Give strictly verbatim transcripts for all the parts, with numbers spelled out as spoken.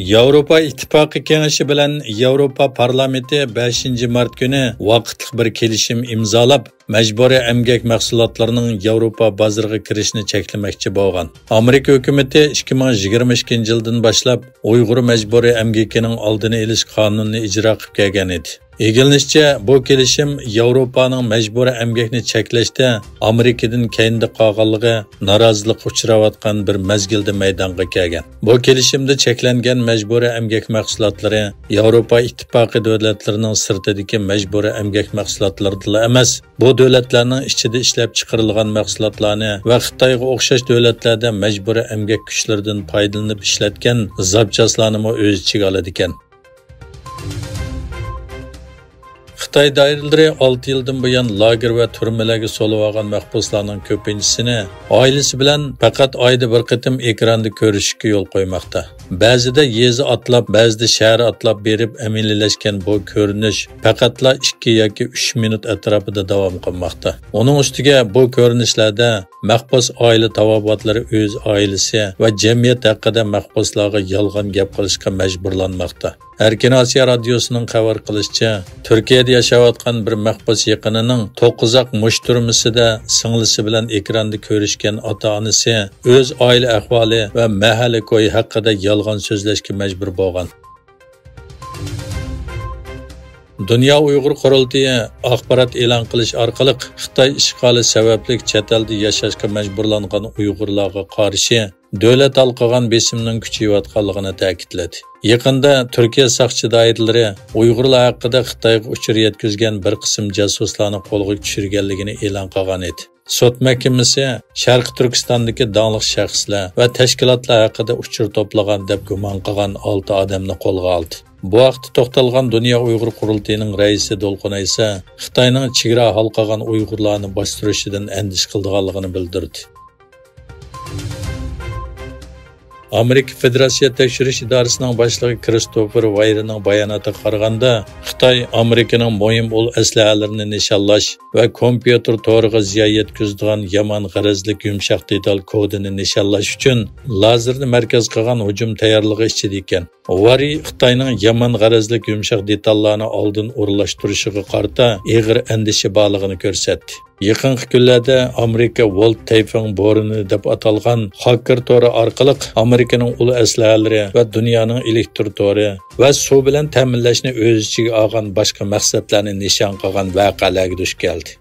ياۋروپا ئىتتىپاقى كېڭىشى بىلەن ياۋروپا پارلامېنتى بەشىنچى مارت كۈنى ۋاقىتلىق بىر كېلىشىم ئىمزالاپ، مەجبۇرىي ئەمگەك مەھسۇلاتلىرىنىڭ ياۋروپا بازىرىغا كىرىشىنى چەكلىمەكچى بولغان. ئامېرىكا ھۆكۈمىتى ئىككى مىڭ يىگىرمە ئىككىنچى يىلدىن باشلاپ ئۇيغۇر مەجبۇرىي ئەمگىكىنىڭ ئالدىنى ئېلىش قانۇنىنى ئىجرا قىلىپ كەلگەن ئىدى. ئىگىلىنىشىچە، بۇ كېلىشىم ياۋروپانىڭ مەجبۇرىي ئەمگەكنى چەكلەشتە ئامېرىكىدىن كەينىدە قالغانلىقى، نارازىلىققا ئۇچراۋاتقان بىر مەزگىلدە مەيدانغا كەلگەن. بۇ كېلىشىمدە چەكلەنگەن مەجبۇرىي ئەمگەك مەھسۇلاتلىرى ياۋروپا ئىتتىپاقى دۆلەتلىرىنىڭ سىرتىدىكى مەجبۇرىي ئەمگەك مەھسۇلاتلىرىدىلا ئەمەس، بۇ دۆلەتلەرنىڭ ئىچىدە ئىشلەپچىقىرىلغان مەھسۇلاتلارنى ۋە خىتايغا ئوخشاش دۆلەتلەردە مەجبۇرىي ئەمگەك كۈچلىرىدىن پايدىلىنىپ ئىشلەتكەن زاپچاسلارنىمۇ ئۆز ئىچىگە ئالىدىكەن. خىتاي دائىرىلىرى ئالتە يىلدىن بۇيان لاگېر ۋە تۈرمىلەرگە سولىۋالغان مەھبۇسلارنىڭ كۆپىنچىسىنى ئائىلىسى بىلەن پەقەت ئايدا بىر قېتىم ئېكراندا كۆرۈشۈشكە يول قويماقتا. بەزىدە يېزا ئاتلاپ، بەزىدە شەھەر ئاتلاپ بېرىپ ئەمەلىيلەشكەن بۇ كۆرۈنۈش پەقەتلا ئىككى ياكى ئۈچ مىنۇت ئەتراپىدا داۋام قىلماقتا. ئۇنىڭ ئۈستىگە بۇ كۆرۈنۈشلەردە مەھبۇس ئائىلە تاۋابىئاتلىرى ئۆز ئائىلىسى ۋە جەمئىيەت ھەققىدە مەھبۇسلارغا يالغان گەپ قىلىشقا مەجبۇرلانماقتا. ئەركىن ئاسىيا رادىيوسىنىڭ خەۋەر قىلىشىچە، تۈركىيەدە ياشاۋاتقان بىر مەھبۇس يېقىنىنىڭ توققۇزاق مۇش تۈرمىسىدە سىڭلىسى بىلەن ئېكراندا كۆرۈشكەن ئاتا-ئانىسى ئۆز ئائىلە ئەھۋالى ۋە مەھەللە كويى ھەققىدە يالغان سۆزلەشكە مەجبۇر بولغان. دۇنيا ئۇيغۇر قۇرۇلتىيى ئاخبارات ئېلان قىلىش ئارقىلىق خىتاي ئىشغالى سەۋەبلىك چەت ئەلدە ياشاشقا مەجبۇرلانغان ئۇيغۇرلارغا قارشى دۆلەت ھالقىغان بېسىمنىڭ كۈچىيىۋاتقانلىقىنى تەكىتلىدى. يېقىندا تۈركىيە ساقچى دائىرىلىرى ئۇيغۇرلار ھەققىدە خىتايغا ئۇچۇر يەتكۈزگەن بىر قىسىم جاسۇسلارنى قولغا چۈشۈرگەنلىكىنى ئېلان قىلغان ئىدى. سوت مەھكىمىسى شەرقىي تۈركىستاندىكى داڭلىق شەخسلەر ۋە تەشكىلاتلار ھەققىدە ئۇچۇر توپلىغان دەپ گۇمان قىلغان ئالتە ئادەمنى قولغا ئالدى. بۇ ھەقتە توختالغان دۇنيا ئۇيغۇر قۇرۇلتىيىنىڭ رەئىسى دولقۇن ئەيسا خىتاينىڭ چېگرا ھالقىغان ئۇيغۇرلارنى باستۇرۇشىدىن ئەندىشە قىلىدىغانلىقىنى بىلدۈردى. ئامېرىكا فېدېراتسىيە تەكشۈرۈش ئىدارىسىنىڭ باشلىقى كىرىستوفېر ۋايرنىڭ باياناتىغا قارىغاندا، خىتاي ئامېرىكىنىڭ مۇھىم ئۇل ئەسلىھەلىرىنى نىشانلاش ۋە كومپيۇتېر تورىغا زىيان يەتكۈزىدىغان يامان غەرەزلىك يۇمشاق دېتال كودىنى نىشانلاش ئۈچۈن لازېرنى مەركەز قىلغان ھۇجۇم تەييارلىقى ئىچىدىكەن. ۋارى خىتاينىڭ يامان غەرەزلىك يۇمشاق دېتاللارنى ئالدىن ئورۇنلاشتۇرۇشىغا قارىتا ئېغىر ئەندىشە بارلىقىنى كۆرسەتتى. يېقىنقى كۈنلەردە ئامېرىكا ۋولت تەيفېڭ بورىنى دەپ ئاتالغان خاككېر تورى ئارقىلىق ئامېرىكىنىڭ ئۇل ئەسلىھەلىرى ۋە دۇنيانىڭ ئېلېكتر تورى ۋە سۇ بىلەن تەمىنلەشنى ئۆز ئىچىگە ئالغان باشقا مەقسەتلەرنى نىشان قىلغان ۋەقەلەرگە دۇچ كەلدى.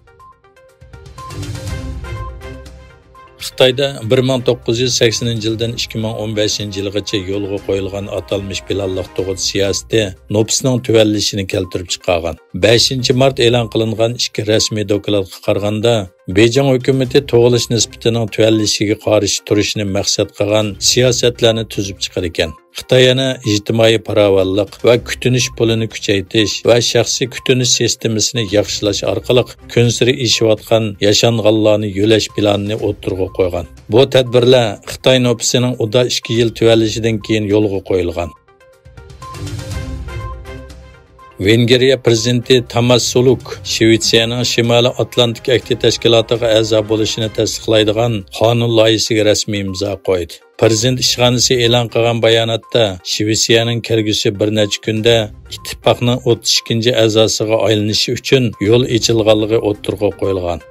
خىتايدا بىر مىڭ توققۇز يۈز سەكسىنىنچى يىلدىن ئىككى مىڭ ئون بەشىنچى يىلغىچە يولغا قويۇلغان ئاتالمىش پىلانلىق تۇغۇت سىياسىتى نوپۇسنىڭ تۆۋەنلىشىنى كەلتۈرۈپ چىقارغان. بەشىنچى مارت ئېلان قىلىنغان ئىككى رەسمىي دوكلاتقا قارىغاندا، بېيجىڭ ھۆكۈمىتى تۇغۇلۇش نىسبىتىنىڭ تۆۋەنلىشىگە قارشى تۇرۇشنى مەقسەت قىلغان سىياسەتلەرنى تۈزۈپ چىقىدىكەن. خىتاي يەنە ئىجتىمائىي پاراۋانلىق ۋە كۈتۈنۈش پۇلىنى كۈچەيتىش ۋە شەخسىي كۈتۈنۈش سىستېمىسىنى ياخشىلاش ئارقىلىق كۈنسېرى ئېشىۋاتقان ياشانغانلارنى يۆلەش پىلانىنى ئوتتۇرىغا قويغان. بۇ تەدبىرلەر خىتاي نوپۇسىنىڭ ئۇدا ئىككى يىل تۆۋەنلىشىدىن كېيىن يولغا قويۇلغان. ۋېنگرىيە پىرېزىدېنتى تاماس سولۇك شىۋېتسىيەنىڭ شىمالىي ئاتلانتىك ئەھدى تەشكىلاتىغا ئەزا بولۇشىنى تەستىقلايدىغان قانۇن لايىھىسىگە رەسمىي ئىمزا قويدى. پىرېزىدېنت ئىشخانىسى ئېلان قىلغان باياناتتا، شىۋېتسىيەنىڭ كەلگۈسى بىر نەچچە كۈندە ئىتتىپاقنىڭ ئوتتۇز ئىككىنچى ئەزاسىغا ئايلىنىشى ئۈچۈن يول ئېچىلغانلىقى ئوتتۇرىغا قويۇلغان.